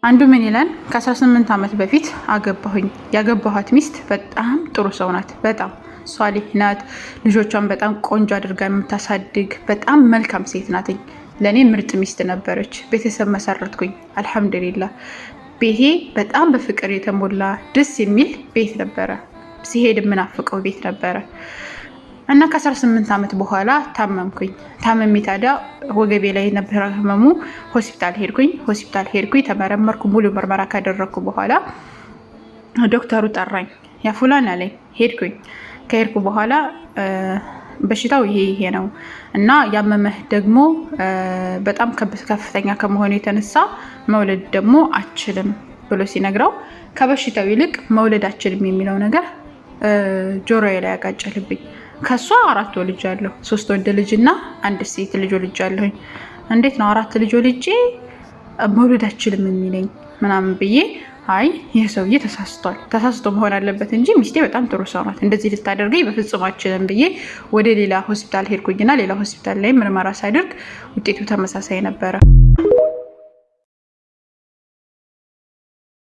አንዱ ምን ይላል? ከ18 ዓመት በፊት አገባሁኝ። ያገባኋት ሚስት በጣም ጥሩ ሰው ናት። በጣም ሷሊህ ናት። ልጆቿን በጣም ቆንጆ አድርጋ የምታሳድግ በጣም መልካም ሴት ናትኝ። ለእኔ ምርጥ ሚስት ነበረች። ቤተሰብ መሰረትኩኝ። አልሐምዱሊላ ቤቴ በጣም በፍቅር የተሞላ ደስ የሚል ቤት ነበረ። ሲሄድ የምናፍቀው ቤት ነበረ። እና ከ18 ዓመት በኋላ ታመምኩኝ። ታመሜ ታዲያ ወገቤ ላይ ነበረ ህመሙ። ሆስፒታል ሄድኩኝ። ሆስፒታል ሄድኩኝ፣ ተመረመርኩ። ሙሉ ምርመራ ካደረግኩ በኋላ ዶክተሩ ጠራኝ። يا فلان አለኝ። ሄድኩኝ። ከሄድኩ በኋላ በሽታው ይሄ ይሄ ነው እና ያመመህ ደግሞ በጣም ከፍተኛ ከመሆኑ የተነሳ መውለድ ደግሞ አችልም ብሎ ሲነግረው ከበሽታው ይልቅ መውለድ አችልም የሚለው ነገር ጆሮዬ ላይ ያቃጨልብኝ። ከእሷ አራት ወልጃለሁ። 3 ወንድ ልጅ እና 1 ሴት ልጅ ወልጃለሁኝ። እንዴት ነው 4 ልጅ ወልጄ መውለድ አችልም የሚለኝ ምናምን ብዬ አይ ይህ ሰውዬ ተሳስቷል፣ ተሳስቶ መሆን አለበት እንጂ ሚስቴ በጣም ጥሩ ሰው ናት፣ እንደዚህ ልታደርገኝ በፍጹም አችልም ብዬ ወደ ሌላ ሆስፒታል ሄድኩኝና ሌላ ሆስፒታል ላይ ምርመራ ሳደርግ ውጤቱ ተመሳሳይ ነበረ።